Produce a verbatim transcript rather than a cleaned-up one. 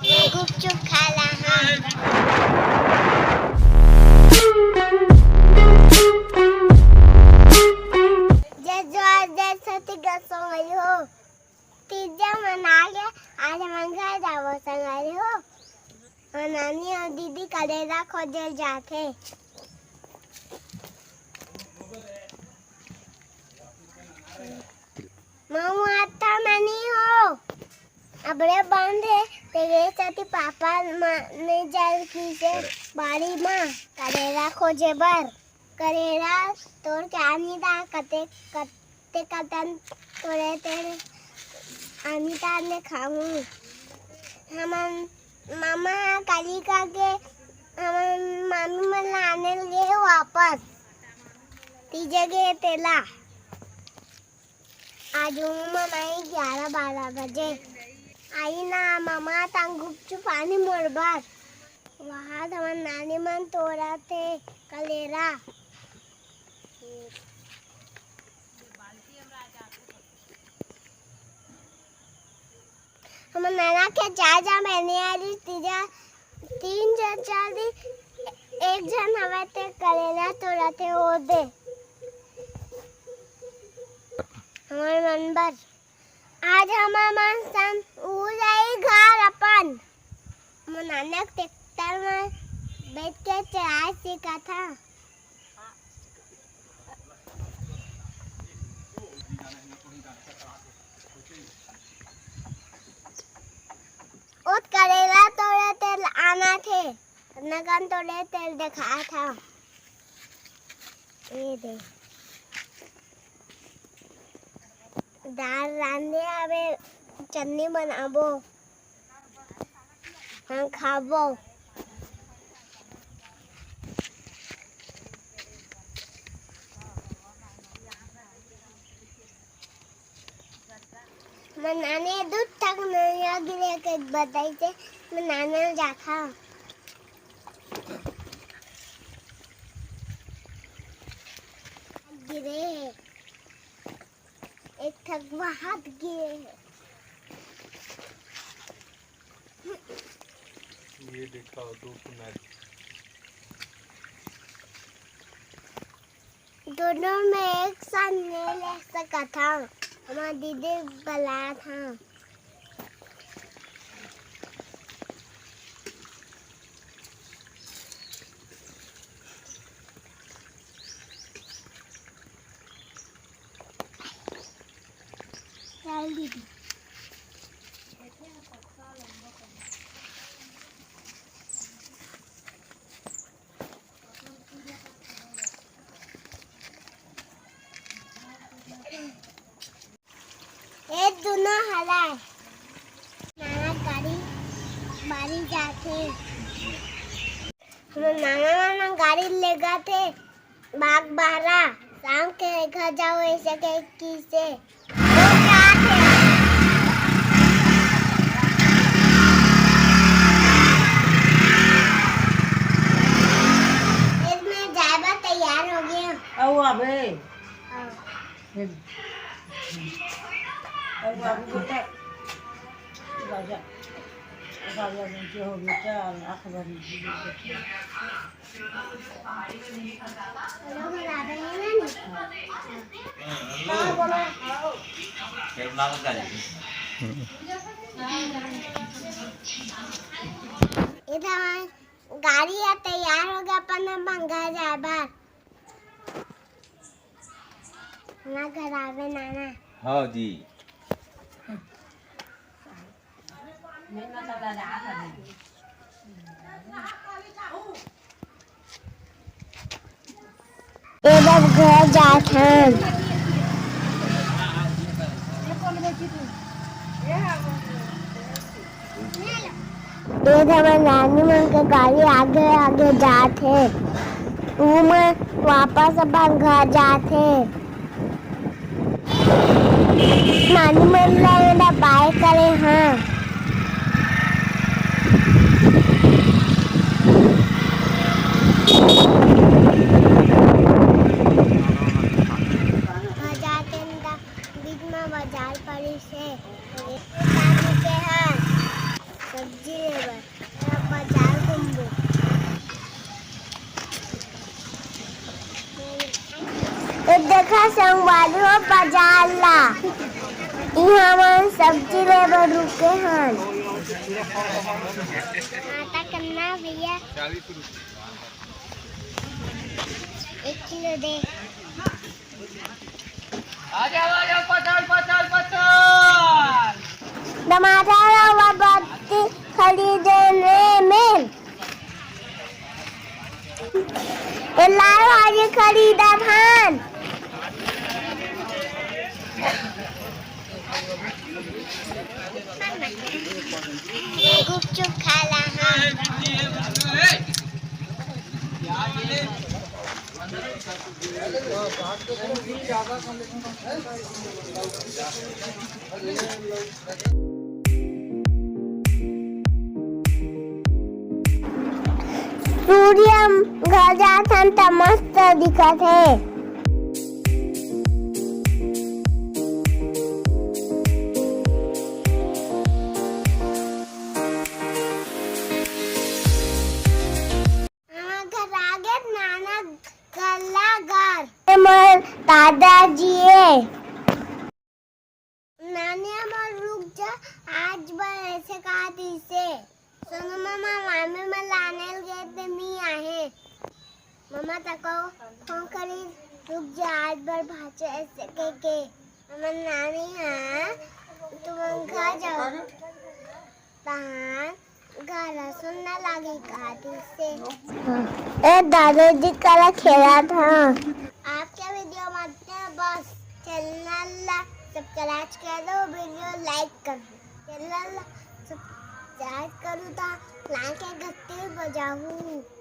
गुपचुप खा ला, हाँ। जय जोहार, जय छत्तीसगढ़ संगवारी हो। तीजा मना के आज हमन घर जाबो संगवारी हो। अउ नानी अउ दीदी करेला खोजे जाथे। मऊ आता मनी हो। अबड़े बंद हे, तेरे साथी पापा म-, ने जाय किसे बाड़ी म करेला खोजे बर। करेला तोड़ के आनी ता, कते, कते कतन तोड़े ते आनी ता ने खाऊं। हमन मामा ह काली का के हमन मामी मन ला आने ले वापस। तीजे गे तेला। आज उमन आई ग्यारह बारह बजे। आई ना ममा, तंग गुपचुप आनी मोर बर। वहाँ हमर नानी मन तोड़त हे करेला। हमर नाना के चार झन बहिनी आली, तीजा, तीन झन चार दी, एक झन हवय ते करेला तोड़त हे ओ दे। हमर मन बर। आज हमर मन संग उ जाई घर अपन। मोर नाना के ट्रैक्टर म बैठ के चलाए सीखत हंव। ओत करेला तोड़े तेल आना थे, नगन तोड़े तेल देखा था। ये दे। दाल रांधे आवे, चटनी बनाबो। हम खाबो। मैं नाने दूध तक नहीं गिरे के बताई थे, मैं नाने जाथा। गिरे हे। एक ठक वहां गिरे हे। ये देखा, दो ठो नारियल। दोनों में एक साथ नहीं ले सकत हंव। हमर दीदी बलात हंव। चल दीदी। ए दुनो हलाय। नाना गाड़ी बारी जाथे। हमर नाना नाना गाड़ी लेगथे। बाग बहरा, शाम के घर जाओ, ऐसे के किसे। वो क्या थे? इसमें जाए बर तैयार हो गया। आओ अबे। हाँ। फिर, आओ अबे बेटा। राजा, राजा बन के हो बेटा, आँख बन के। इधर गाड़ी ह तैयार हो गया, अपन ह मंगा जाए बर। ना घर आवे नाना। हाँ जी। ए बर घर जात हन। ए हमर नानी मन के गाड़ी आगे आगे जात हे। उमन वापस अपन घर जात हे। नानी मन ला एला बाय करे हाँ। बाजार के अंदर बीच में बाजार पड़िस हे। ये पानी के हाँ। सब्जी ले अल्लाह, इहाँ हमन सब्जी ले बर रुके हन। आटा कन्ना भैया, एक किलो दे। आ जाओ, आ जाओ, पचल, पचल, पचल। टमाटर अउ बरबट्टी खरीदे में। ए लाल भाजी खरीदत हन। गुपचुप खाला हन। सूर्य घर जाथन त मस्त दिखत हे। हमर घर आगे नाना कल्ला घर। हमर दादाजी ए। नानी हमर रुक जा, आज बर ऐसे कहा दिसे। सोनू मामा मामी मन लाने ल गे ते मी आहे। मामा तको फोन करी, रुक जा, आज बर भाचे ऐसे कह के। हमर नानी हा, तुमन घर जाओ। तहान घर सुनना लागी कहा दिसे। ए दादाजी करा खेलत हा। आपके वीडियो मतलब बस चैनल ला सब्सक्राइब कर दो, वीडियो लाइक कर दो, चैनल ला सब्सक्राइब करू ता लाइक के घंटी बजाऊ।